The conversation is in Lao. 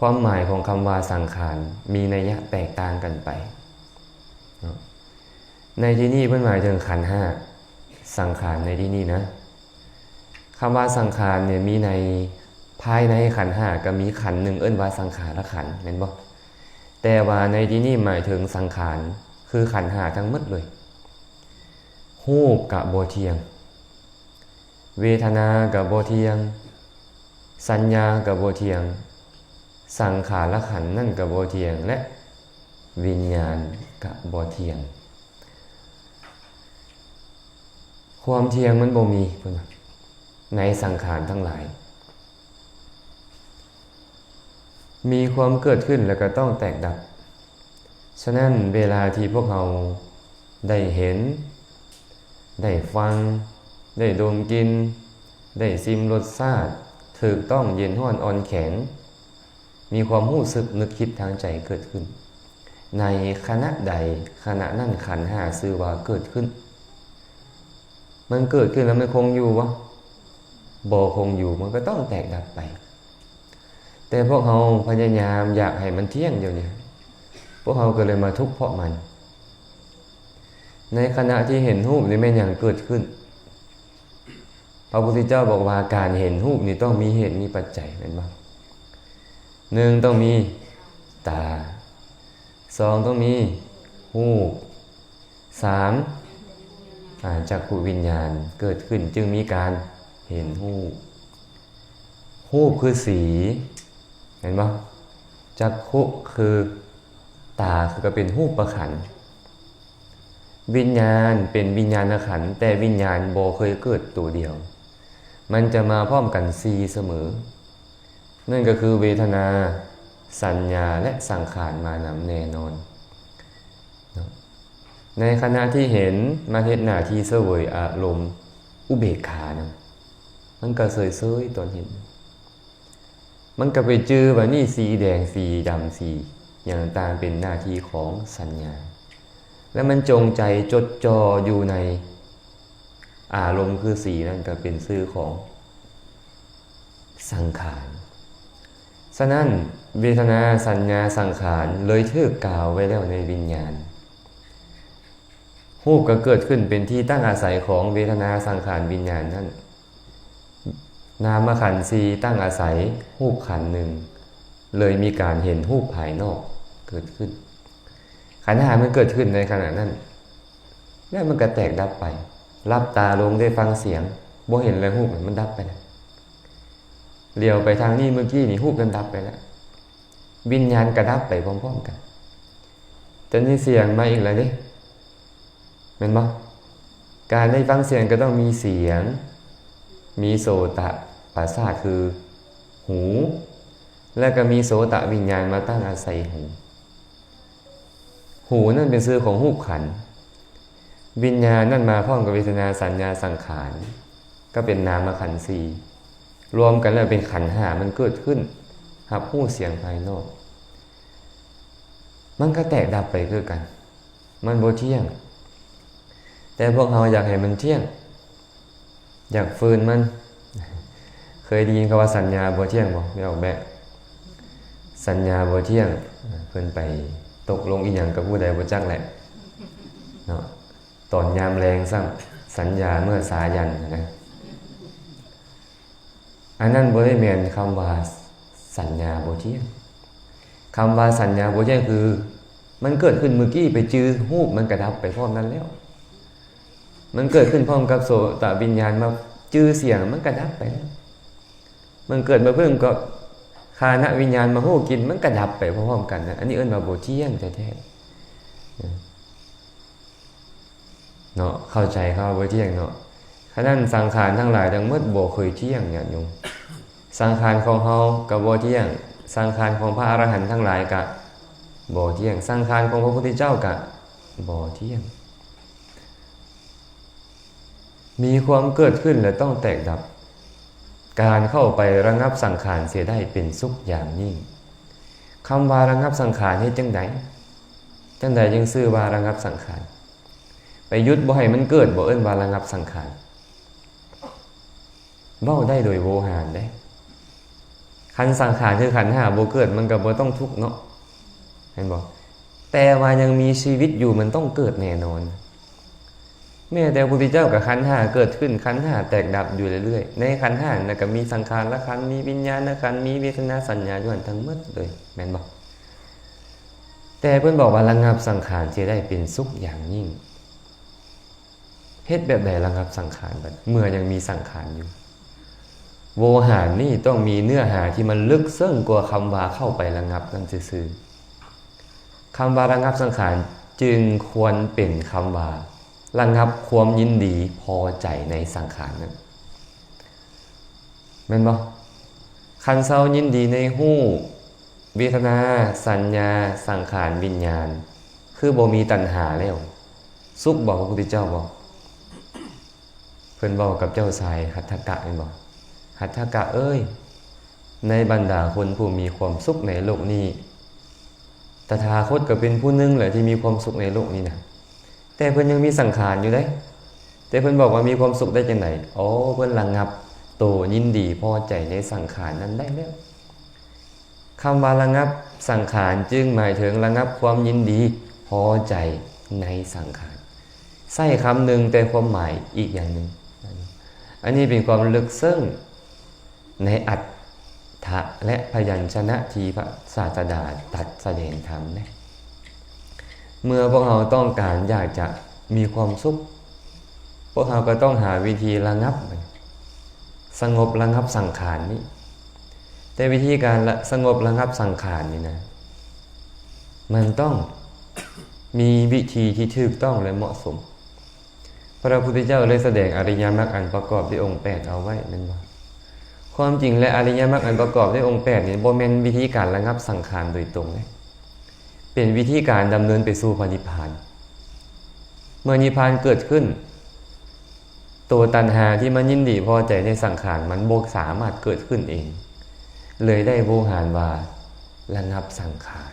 ຄວາມໝາຍຂອງຄຳວ່າສັງຂານມີໄນຍະແຕກຕ່າງກັນໄປເນາະ. ໃນທີ່ນີ້ເພິ່ນໝາຍເຖິງຂັນຫ້າ ສັງຂານໃນທີ່ນີ້ນະ. ຄຳວ່າສັງຂານນີ້ມີໃນ ພາຍໃນຂັນຫ້າກໍມີຂັນໜຶ່ງເອີ້ນວ່າສັງຂາລະຂັນ ແມ່ນບໍ່? ແຕ່ວ່າໃນທີ່ນີ້ໝາຍເຖິງສັງຂານ ຄືຂັນຫ້າທັງໝົດເລີຍ. ຮູບກະບໍ່ທ່ຽງ, ເວທະນາກະບໍ່ທ່ຽງ, ສັນຍາກະບໍ່ທ່ຽງ, ສັງຂາລະຂັນນັ້ນກະບໍ່ທ່ຽງ ແລະ ວິນຍານກະບໍ່ທ່ຽງ. ຄວາມທ່ຽງມັນບໍ່ມີ ເພິ່ນວ່າ ໃນສັງຂານທັງຫຼາຍ ມີຄວາມເກີດຂຶ້ນແລ້ວກໍຕ້ອງແຕກດັບ. ສະນັ້ນ ເວລາທີ່ພວກເຮົາໄດ້ເຫັນ, ໄດ້ຟັງ, ໄດ້ດົມກິ່ນ, ໄດ້ຊິມລົດຊາດ, ຖືກຕ້ອງເຢັນຮ້ອນອ່ອນແຂງ, ມີຄວາມຮູ້ສຶກນຶກຄິດທາງໃຈເກີດຂຶ້ນ ໃນຂະນະໃດ ຂະນະນັ້ນຂັນຫ້າຊື່ວ່າເກີດຂຶ້ນ. ມັນເກີດຂຶ້ນແລ້ວມັນຄົງຢູ່ບໍ່? ບໍ່ຄົງຢູ່, ມັນກໍຕ້ອງແຕກດັບໄປ. ແຕ່ພວກເຮົາພະຍາຍາມຢາກໃຫ້ມັນທ່ຽງດຽວນີ້, ພວກເຮົາກໍເລີຍມາທຸກເພາະມັນ. ໃນຂະນະທີ່ເຫັນຮູບນີ້ແມ່ນຫຍັງເກີດຂຶ້ນ? ພະພຸດທະເຈົ້າບອກວ່າການເຫັນຮູບນີ້ຕ້ອງມີເຫດມີປັດໄຈ ແມ່ນບໍ່? ໜຶ່ງ ຕ້ອງມີຕາ, ສອງ ຕ້ອງມີຮູບ, ສາມ ອາ ຈັກຂຸວິນຍານເກີດຂຶ້ນຈຶ່ງມີການເຫັນຮູບ. ຮູບຄືສີ ແມ່ນບໍ່? ຈັກຂຸຄືຕາ ຄືກໍເປັນຮູບປະຂັນ. ວິນຍານເປັນວິນຍານະຂັນ, ແຕ່ວິນຍານບໍ່ເຄີຍເກີດໂຕດຽວ, ມັນຈະມາພ້ອມກັນສີ່ສະເໝີ. ນັ້ນກໍຄືເວທະນາ, ສັນຍາ ແລະ ສັງຂານມານຳແນ່ນອນເນາະ. ໃນຂະນະທີ່ເຫັນ ມັນເຮັດໜ້າທີ່ສະເຫວີຍອາລົມອຸເບກຂານຳ, ມັນກໍເຊີຍໆຕອນເຫັນ. ມັນກໍໄປຈື່ວ່ານີ້ສີແດງ, ສີດຳ, ສີຫຍັງຕ່າງເປັນໜ້າທີ່ຂອງສັນຍາ ແລະ ມັນຈົງໃຈຈົດຈ່ອຢູ່ໃນອາລົມຄືສີນັ້ນ ກໍເປັນຊື່ຂອງສັງຂານ. ສະນັ້ນ ເວທະນາ, ສັນຍາ, ສັງຂານ ເລີຍຖືກກ່າວໄວ້ແລ້ວໃນວິນຍານ. ຮູບກໍເກີດຂຶ້ນເປັນທີ່ຕັ້ງອາໄສຂອງເວທະນາ, ສັງຂານ, ວິນຍານນັ້ນ. ນາມະຂັນສີ່ຕັ້ງອາໄສຮູບຂັນໜຶ່ງ, ເລີຍມີການເຫັນຮູບພາຍນອກເກີດຂຶ້ນ. ຂັນຫ້າມັນເກີດຂຶ້ນໃນຂະນະນັ້ນ ແລ້ວມັນກໍແຕກດັບໄປ. ຫຼັບຕາລົງໄດ້ຟັງສຽງ, ບໍ່ເຫັນແລ້ວ, ຮູບມັນດັບໄປແລ້ວ. ຫຼຽວໄປທາງນີ້ເມື່ອກີ້ນີ້, ຮູບນັ້ນດັບໄປແລ້ວ. ວິນຍານກໍດັບໄປພ້ອມໆກັນ. ຕອນນີ້ສຽງມາອີກແລ້ວເດ້ ແມ່ນບໍ່? ການໄດ້ຟັງສຽງກໍຕ້ອງມີສຽງ, ມີໂສຕະປະສາດຄືຫູ, ແລ້ວກໍມີໂສຕະວິນຍານມາຕັ້ງອາໄສຫູ. ຫູນັ້ນເປັນຊື່ຂອງຮູບຂັນ, ວິນຍານນັ້ນມາພ້ອມກັບເວທະນາ, ສັນຍາ, ສັງຂານ, ກໍເປັນນາມະຂັນສີ່. ລວມກັນແລ້ວເປັນຂັນຫ້າ ມັນເກີດຂຶ້ນ, ຮັບຮູ້ສຽງພາຍນອກ. ມັນກໍແຕກດັບໄປຄືກັນ. ມັນບໍ່ທ່ຽງ. ແຕ່ພວກເຮົາຢາກໃຫ້ມັນທ່ຽງ, ຢາກຟື້ນມັນ. ເຄີຍໄດ້ຍິນຄຳວ່າສັນຍາບໍ່ທ່ຽງບໍ່? ແມ່ອອກແບະ ສັນຍາບໍ່ທ່ຽງ. ເພິ່ນໄປຕົກລົງອີ່ຫຍັງກັບຜູ້ໃດບໍ່ຈັກແຫຼະເນາະ. ຕອນຍາມແລງຊ້ຳ, ສັນຍາເມື່ອສາຍັນນະ. ອັນນັ້ນບໍ່ໄດ້ແມ່ນຄຳວ່າສັນຍາບໍ່ທ່ຽງ. ຄຳວ່າສັນຍາບໍ່ທ່ຽງຄື ມັນເກີດຂຶ້ນມື້ກີ້ໄປຈື່ຮູບ, ມັນກະດັບໄປພ້ອມນັ້ນແລ້ວ. ມັນເກີດຂຶ້ນພ້ອມກັບໂສຕະວິນຍານມາຈື່ສຽງ, ມັນກະດັບໄປແລ້ວ. ມັນເກີດມາເພີ່ມກັບຄານະວິນຍານມາຮູ້ກິ່ນ, ມັນກະດັບໄປພ້ອມໆກັນນະ. ອັນນີ້ເອີ້ນວ່າບໍ່ທ່ຽງແທ້ໆ. ເນາະ, ເຂົ້າໃຈຄຳວ່າບໍ່ທ່ຽງເນາະ. ຂະນັ້ນສັງຂານທັງຫຼາຍທັງໝົດບໍ່ເຄີຍທ່ຽງ, ຍາດໂຍມ. ສັງຂານຂອງເຮົາກໍບໍ່ທ່ຽງ, ສັງຂານຂອງພະອະລະຫັນທັງຫຼາຍກະບໍ່ທ່ຽງ, ສັງຂານຂອງພະພຸດທະເຈົ້າກະບໍ່ທ່ຽງ. ມີຄວາມເກີດຂຶ້ນ ແລະ ຕ້ອງແຕກດັບ. ການເຂົ້າໄປລະງັບສັງຂານເສຍໄດ້ເປັນສຸກຢ່າງຍິ່ງ. ຄຳວ່າລະງັບສັງຂານເຮັດຈັ່ງໃດ? ຈັ່ງໃດຈຶ່ງຊື່ວ່າລະງັບສັງຂານ? ໄປຢຸດບໍ່ໃຫ້ມັນເກີດບໍ່ເອີ້ນວ່າລະງັບສັງຂານ. ເວົ້າໄດ້ໂດຍໂວຫານເດ້. ຄັນສັງຂານຄືຂັນຫ້າບໍ່ເກີດ ມັນກໍບໍ່ຕ້ອງທຸກເນາະ ແມ່ນບໍ່? ແຕ່ວ່າຍັງມີຊີວິດຢູ່ ມັນຕ້ອງເກີດແນ່ນອນ. ແມ້ແຕ່ພະພຸດທະເຈົ້າກໍຂັນຫ້າເກີດຂຶ້ນ ຂັນຫ້າແຕກດັບຢູ່ເລື້ອຍໆ. ໃນຂັນຫ້ານັ້ນກໍມີສັງຂານລະຂັນ ມີວິນຍານລະຂັນ ມີເວທະນາ ສັນຍາ ຢູ່ຫັ້ນທັງໝົດເລີຍ ແມ່ນບໍ່? ແຕ່ເພິ່ນບອກວ່າລະງັບສັງຂານຊິໄດ້ເປັນສຸກຢ່າງຍິ່ງ. ເຮັດແບບໃດລະງັບສັງຂານບັດ ເມື່ອຍັງມີສັງຂານຢູ່? ໂວຫານນີ້ຕ້ອງມີເນື້ອຫາທີ່ມັນເລິກເຊິ່ງກວ່າຄຳວ່າເຂົ້າໄປລະງັບນັ້ນຊື່ໆ. ຄຳວ່າລະງັບສັງຂານຈຶ່ງຄວນເປັນຄຳວ່າລະງັບຄວາມຍິນດີພໍໃຈໃນສັງຂານນັ້ນ ແມ່ນບໍ່? ຄັນເຊົາຍິນດີໃນຮູບ ເວທະນາ ສັນຍາ ສັງຂານ ວິນຍານ ຄືບໍ່ມີຕັນຫາແລ້ວ ສຸກບໍ່ ພະພຸດທະເຈົ້າບອກ? ເພິ່ນເວົ້າກັບເຈົ້າຊາຍຫັດຖະກະແມ່ນບໍ່? ຫັດຖະກະເອີຍ ໃນບັນດາຄົນຜູ້ມີຄວາມສຸກໃນໂລກນີ້ ຕະຖາຄົດກໍເປັນຜູ້ໜຶ່ງແຫຼະທີ່ມີຄວາມສຸກໃນໂລກນີ້ນະ ແຕ່ເພິ່ນຍັງມີສັງຂານຢູ່ເດ້. ແຕ່ເພິ່ນບອກວ່າມີຄວາມສຸກໄດ້ຈັ່ງໃດ? ອໍ ເພິ່ນລະງັບໂຕຍິນດີພໍໃຈໃນສັງຂານນັ້ນໄດ້ແລ້ວ. ຄຳວ່າລະງັບສັງຂານຈຶ່ງໝາຍເຖິງລະງັບຄວາມຍິນດີພໍໃຈໃນສັງຂານ. ໃຊ້ຄຳໜຶ່ງແຕ່ຄວາມໝາຍອີກຢ່າງໜຶ່ງ. ອັນນີ້ເປັນຄວາມເລິກເຊິ່ງໃນອັດຖະ ແລະ ພະຍັນຊະນະທີ່ພະສາສະດາຕັດສະແດງທຳເດ້. ເມື່ອພວກເຮົາຕ້ອງການຢາກຈະມີຄວາມສຸກ ພວກເຮົາກໍຕ້ອງຫາວິທີລະງັບ ສະຫງົບລະງັບສັງຂານນີ້. ແຕ່ວິທີການລະ ສະຫງົບລະງັບສັງຂານນີ້ນະ ມັນຕ້ອງມີວິທີທີ່ຖືກຕ້ອງ ແລະ ເໝາະສົມ. ພະພຸດທະເຈົ້າໄດ້ສະແດງອະລິຍະມັກອັນປະກອບດ້ວຍອົງແປດເອົາໄວ້ແມ່ນບໍ່? ຄວາມຈິງແລ້ວ ອະລິຍະມັກອັນປະກອບດ້ວຍອົງແປດນີ້ ບໍ່ແມ່ນວິທີການລະງັບສັງຂານໂດຍຕົງເດ້ ເປັນວິທີການດຳເນີນໄປສູ່ພະນິບພານ. ເມື່ອນິບພານເກີດຂຶ້ນ ໂຕຕັນຫາທີ່ມັນຍິນດີພໍໃຈໃນສັງຂານ ມັນບໍ່ສາມາດເກີດຂຶ້ນເອງ ເລີຍໄດ້ໂວຫານວ່າລະງັບສັງຂານ.